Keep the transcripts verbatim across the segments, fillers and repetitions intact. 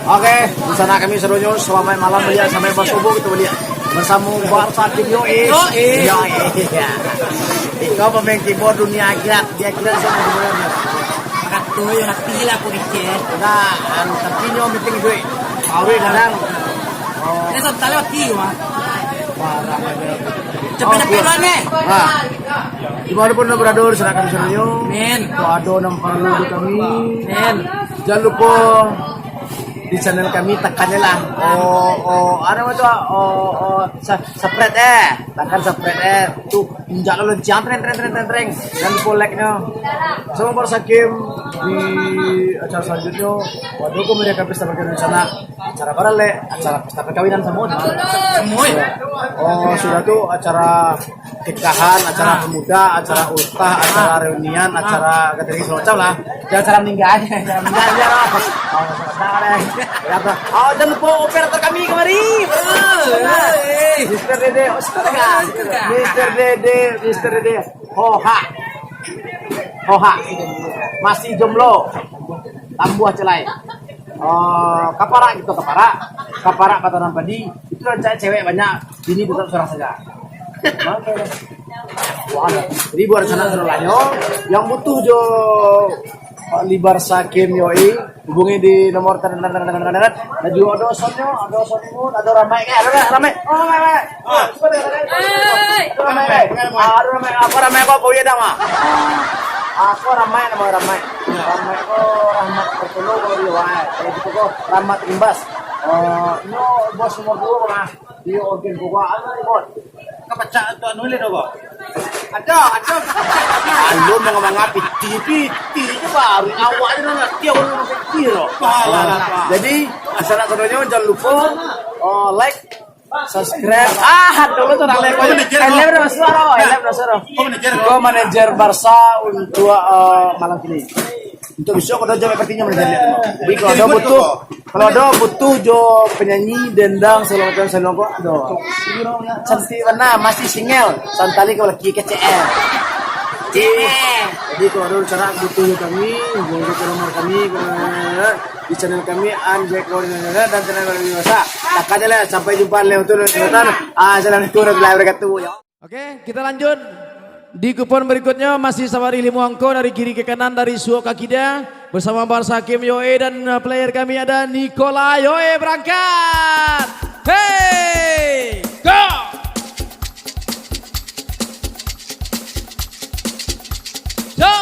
Oke, di sana kami sadonyo, selamat malam baliak sampai basubuh kita baliak bersama Barca Kim Yo Eh. Yo Eh. Yo Eh. Iko pemain keyboard dunia akhirat, di akhirat sana sebenarnya. Kato yo nanti lah aku dicek. Nah, anu, tapi nyo penting duit. Awet kadang. Oh. Ini satu kali waktu mah. Parah aja. Cepat Oh, dapat kuat. Duit ni. Nah. Di mana pun berada, di sana kami sadonyo. Amin. Kalau ada yang perlu di kami. Amin. Jangan lupa di channel kami, tekan je lah. Oh, oh, ada apa tu? Oh, oh, sa-, subscribe eh. Tekan subscribe eh. Tu, injak lo lonceng, treng, treng, treng, treng, treng. Dan lupa like-nyo. Sama Barca Kim di acara selanjutnya. Waduh, aku mereka pesta perkawinan sana. Acara baralek, acara pesta perkawinan semua. Semua. Oh, sudah tu acara nikahan, acara Ah. pemuda, acara ultah, acara Ah. reunian, Ah. acara gathering segala macam lah. Jangan acara meninggal aja, acara meninggal aja lah. Oh, sabar deh. Ya, apa? Oh, jangan lupa operator kami kemari. Oh, eh. Mister Dede, oh, suka tak? Oh, suka. Mister Dede, Mister Dede. Hoha. Hoha. Masih jomblo. Tambuah celai. Oh, kaparak gitu, kaparak. Kaparak batanam padi. Itu rancak cewek banyak. Bini tetap seorang saja. Wah, jadi buat sanak saudaranyo yang butuh jo Barca Kim Yo Eh, hubungi di nomor ter-, dan juga ada soundnya, ada sound imun, ada ramai, eh, ada ramai. Oh, ramai, ramai. Ah. Ada ramai, eh. Ah, ada ramai. Apa ramai kok, kau iya dah, mah? Aku ramai, nama ramai. Ramai kok, Rahmat Bertolong, kau iya, wah. Kalau gitu kok, Rahmat Imbas. Eh, nyo bos nomor dua, mah. Iyo, oke, gua anu, Bot. Kapacak tu anu le doh, Bot. Ada, ada. Alun manga-manga piti, piti je baru awak je nak tiap orang piti lo. Alah, alah, alah. Jadi, sanak saudaranyo jangan lupa, oh, like, subscribe. Ah, dulu tu nak like. Kau manajer, Elem kau. Dah masuk, oh, Elem dah masuk, oh. Kau manajer, kau. Kau manajer Barca untuk, eh, malam kini. Untuk besok kau dah jawab partinya manajer dia. Jadi kalau ada butuh, kalau ada butuh jo penyanyi, dendang, segala macam, salon kau ada. Cantik bana, masih single. Santali kau laki kecek. Jadi kalau ada cara butuh jo kami, hubungi ke nomor kami, ke, di channel kami, Anjay Kau dan channel kami biasa. Tak aja lah, sampai jumpa lain waktu dan kesempatan. Assalamualaikum warahmatullahi wabarakatuh. Ya. Oke, kita lanjut. Di kupon berikutnya masih sabarih limo angko dari kiri ke kanan, dari suok ka kida, bersama Barca Kim Yo Eh dan, uh, player kami ada Nikola Yo Eh, berangkat. Hey, go! Yo!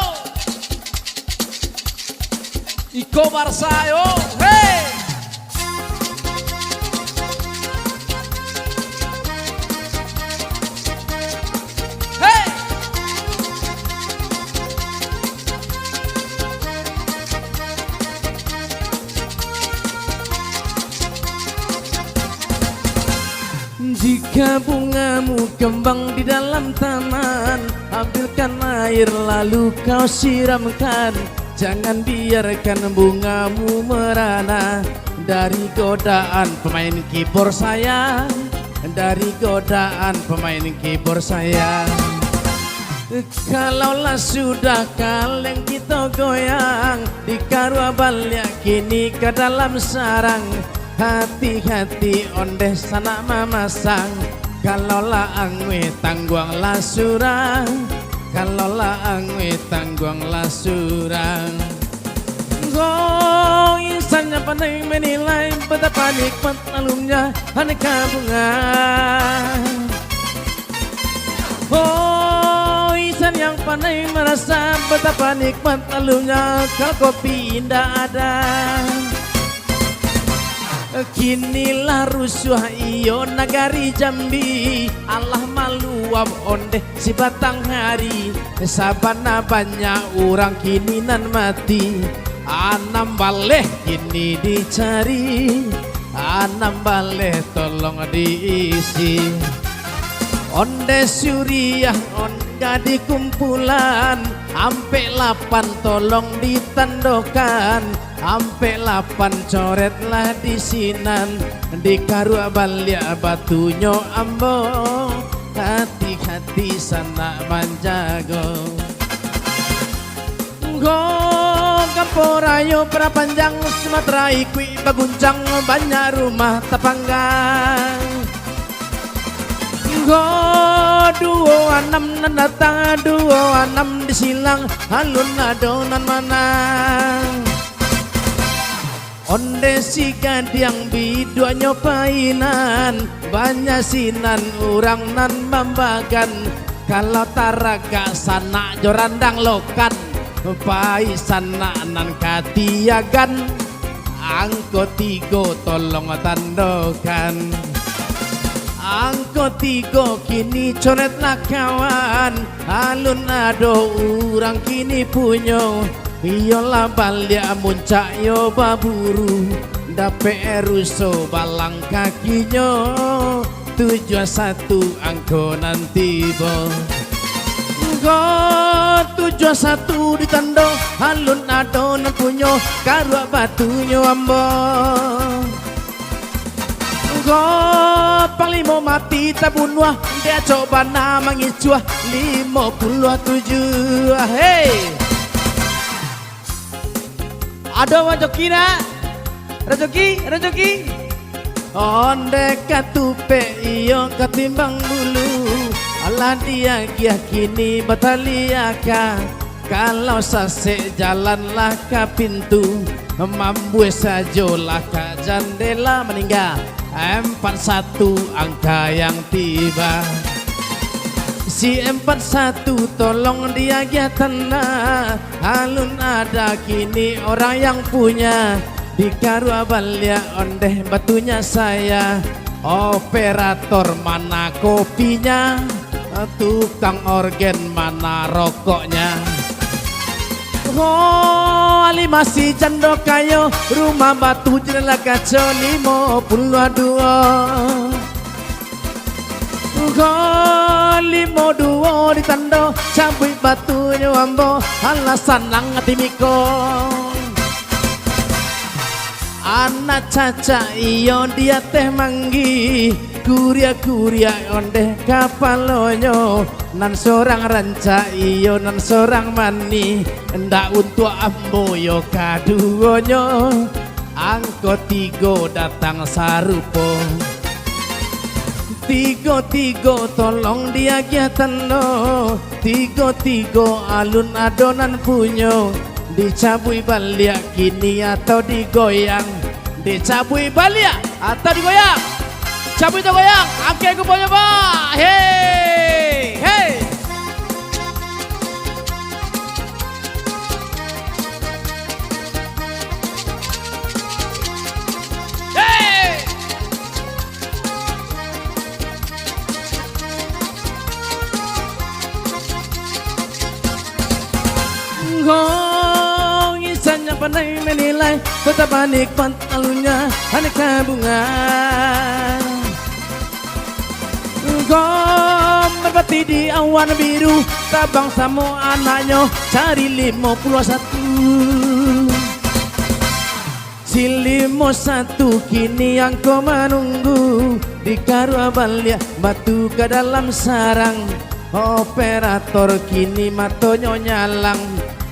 Iko Barca yo, hey! Hey! Jika bungamu kembang di dalam taman, ambilkan air lalu kau siramkan. Jangan biarkan bungamu merana dari godaan pemain keyboard saya, dari godaan pemain keyboard saya. Kalaulah sudah kaleng kito goyang, dikaruah baliak kini ka dalam sarang. Hati-hati ondeh sanak mamasang, kalau lah anguih tangguanglah surang, kalau lah anguih tangguanglah surang. Goh, insan yang pandai menilai betapa nikmat halunya aneka bunga. Oh, insan yang pandai merasa betapa nikmat halunya kalau kopi indak ada. Kinilah rusuah iyo nagari Jambi, alah maluap ondeh sibatang hari. Sabana banyak urang kini nan mati, anam baleh kini dicari, anam baleh tolong diisi. Ondeh suriah, ondeh di kumpulan, ampek lapan tolong ditandokan, ampek lapan coretlah di sinan, dikaruah baliak batunyo ambo, hati-hati sanak manjago. Goh, Kampuang Rayo Padang Panjang, Sumatera ikuik baguncang, banyak rumah tapanggang. Go duo anam nan datang, duo anam di silang, alun ado nan manang. Onde si Gadiang biduanyo painan, banyak sinan urang nan mambagan. Kalau taragak sanak jo randang lokan, pai sanak nan katiagan. Angko tigo tolong tandokan. Angko tigo kini coretlah kawan, alun ado urang kini punyo. Iyolah baliak muncak yo baburu, dapek ruso balang kakinyo. Tujuah satu angko nan tibo. Go tujuah satu ditando, alun ado nan punyo, karuak batunyo ambo. Go panglimo mati tabunuah, dek acok bana mangicuah, limo puluah tujuah. Hei! Ado rajoki nak? Rajoki, rajoki. Onde katupek iyo katimbang bulu, alah diagiah kini bataliaka. Kalau sasek jalanlah ka pintu, mambuih sajolah ka jandela maningga. Empat satu angka yang tiba. Si empat satu tolong diagiah tanda. Alun ada kini orang yang punya. Dikaruak baliak ondeh batunya saya. Operator mana kopinya? Tukang orgen mana rokoknya? Ho, alimasi jando kayo, rumah batu jendela kaco limo puluah duo. Ho, limo duo ditando, cabuik batunyo ambo, alah sanang ati miko. Anak cacak iyo di ateh manggi, kuriak-kuriak ondeh kapalonyo, nan sorang rancak iyo nan sorang manih, ndak untuak ambo yo kaduonyo, angko tigo datang sarupo. Tigo-tigo tolong diagiah tando, tigo-tigo alun ado nan punyo, dicabuik baliak kini atau digoyang, dicabuik baliak atau digoyang, cabuik atau goyang, angkek kuponyo, Pak. Hei, hei. Hei! Gong, insan yang pandai menilai, betapa nikmat alunya aneka bunga. Gong, merpati di awan biru, tabang samo anaknyo, cari limo puluah satu. Si limo satu kini angko manunggu, dikaruak baliak batu ka dalam sarang. Operator kini matonyo nyalang,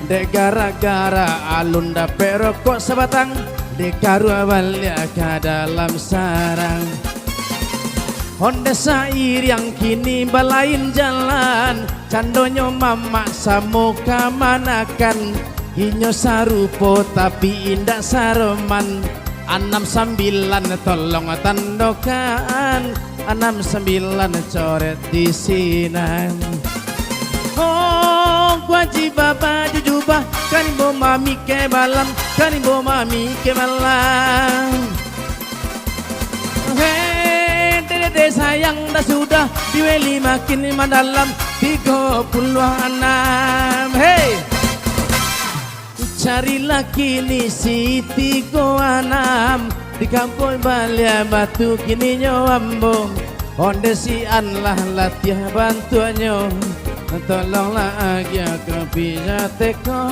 dek gara-gara alun dapek rokok sabatang, dikaruak baliak ka dalam sarang. Ondeh sairiang kini balain jalan, candonyo mamak samo kamanakan. Inyo sarupo tapi indak saroman. Anam sambilan tolong tandokan, anam sambilan coret di sinan. Oh, Haji Baba jujubah, kanimbo mamikek balam, kanimbo mamikek balam. Hei, dede sayang dah sudah, diweli makin mandalam, tigo puluah anam. Hei! Carilah kini si tigo anam, di kampuang baliak batu kininyo ambo. Ondeh si an lah latiah bantuaknyo, tolonglah agiah kopi sateko,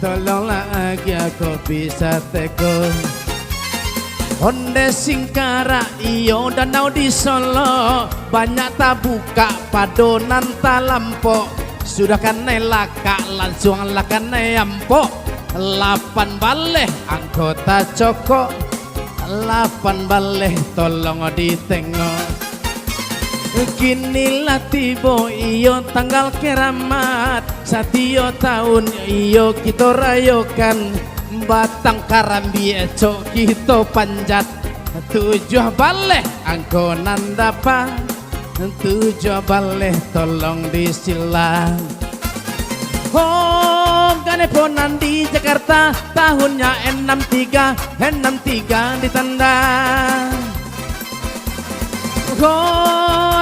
tolonglah agiah kopi sateko. Ondeh singkarak iyo danau di Solok, banyak tabukak pado nan talampok. Sudah kanai lakak, lansuang lah kanai ampok. Lapan baleh angko tacokok, lapan baleh tolong ditengok. Kini lah tibo iyo tanggal keramat, satio taun iyo kito rayokan, batang karambia cok kito panjat. Tujuah baleh angko nan dapat, tujuah baleh tolong disilang. Ho, ganeh po nan di Jakarta, tahunnya enam tiga, enam tiga ditanda. Ho,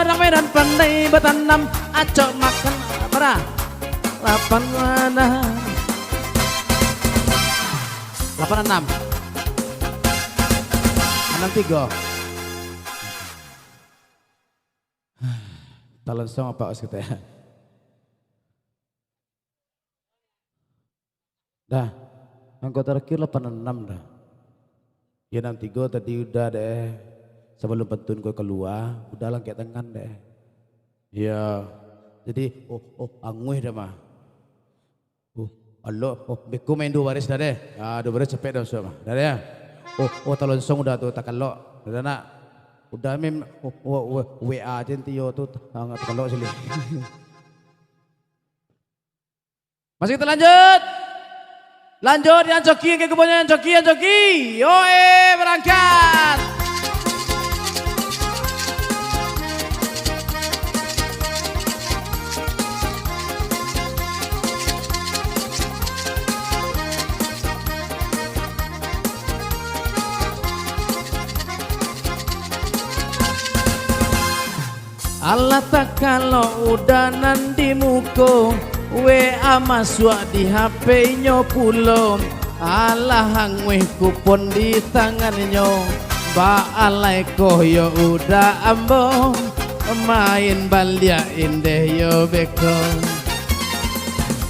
urang Medan pandai batanam, acok makan bara? Lapan mana? Lapan anam. Anam tigo. Talonsong apak waskita. Dah, angko tarakhir lapan anam dah. Ya, anam tigo tadi udah deh. Sabalum pantun ko kalua, udah langkek tangan deh. Ya, jadi, oh, oh, anguih dah mah. Oh, alok, oh, beko main duo baris dah deh. Ah, duo baris capek dah masuak mah. Dah deh. Oh, oh, talonsong udah tu, takalok. Udah nak. Udah mim, oh, oh, oh, W A je ntio tu, ah, takalok sini. Masih kita lanjut. Lanjut, yang coki, yang kebunnya yang coki, yang coki. Yoe, berangkat. Alah takalok udah nan di muko, W A masuak di H P-nyo pulo. Alah anguih kupon di tangannyo, baalai koh yo udah ambo, main baliak indeh yo beko.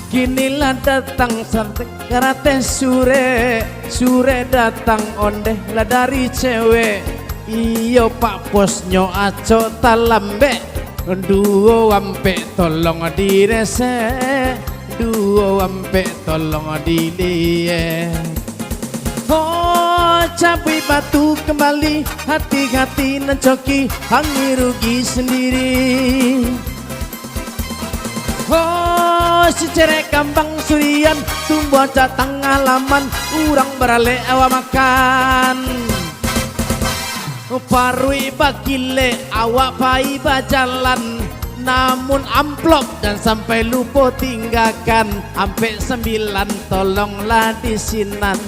Kini lah datang santai karateh surek, surek datang ondeh lah dari cewek. Iyo pak posnyo acok talambek. Duo ampek tolong diresek, duo ampek tolong diliek. Ho, cabuik batu kambali, hati-hati nan coki, angin rugi sandiri. Ho, sicerek kambang surian, tumbuah cak tangah laman, urang baralek awak makan. Paruik bakilek, awak pai bajalan, namun amplop jan sampai lupo tinggakan. Ampek sambilan tolonglah di sinan,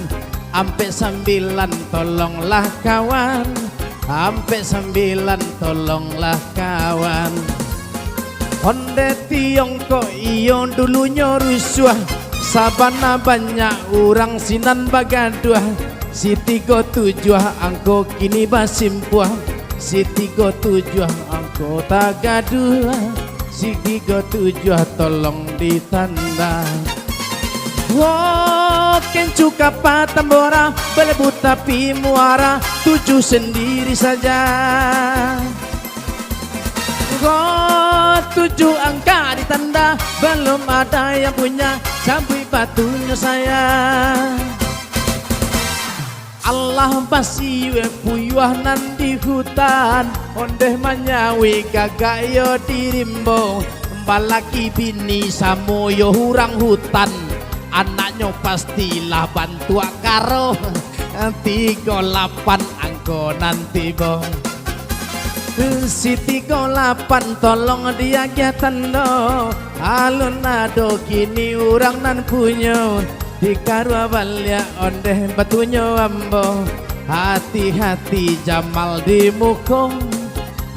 ampek sambilan tolonglah kawan. Ampek sambilan, tolonglah kawan. Ondeh Tiongkok iyo dulunyo rusuah, sabana banyak urang sinan bagaduah. Si tigo tujuah angko kini basimpuah, si tigo tujuah angko tagaduah. Si tigo tujuah tolong ditanda. Wah, kencu kapa tambora, balebu tapi muara, tujuh sendiri saja. Wah, tujuh angka ditanda, belum ada yang punya, cabuik batunyo saya. Alah basiwek puyuah nan di hutan, ondeh manyawik gagak yo di rimbo. Balaki bini samo yo urang hutan, anaknyo pastilah bantuak karo. Tigo lapan angko nan tibo. Si tigo lapan tolong diagiah tando, alun ado kini urang nan punyo. Dikaruah baliak ondeh batunyo ambo, hati-hati Jamal di muko,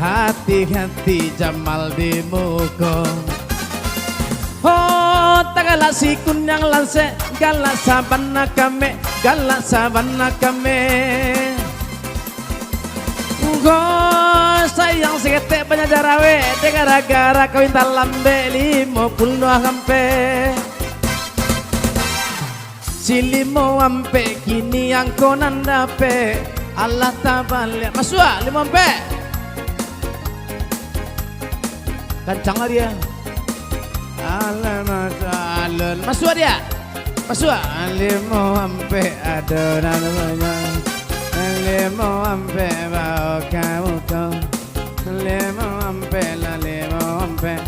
hati-hati Jamal di muko. Ho, tagalak si kuniang lansek, galak sabana kamek, galak sabana kamek. Go, sayang saketek banyak jarawek, dek gara-gara kawin talambek limo puluah ampek. Si limo ampek kini angko nan dapek, alah tabaliak. Masuak limo ampek. Kancang lah dia. Alah, masuak alun. Masuak dia. Masuak. Limo ampek ado nan banyak. Limo ampek bao ka muko. Limo ampek lah, limo ampek.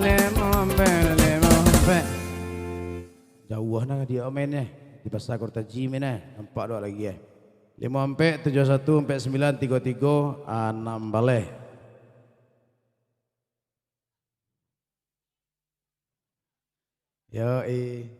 Limo ampek lah, limo ampek. Jauah nah dia main eh. Di Pasar Kota Ji main eh. Nampak dek awak lagi eh. Limo ampek, tujuah satu, ampek sambilan, tigo tigo, anam baleh. Yo, eh.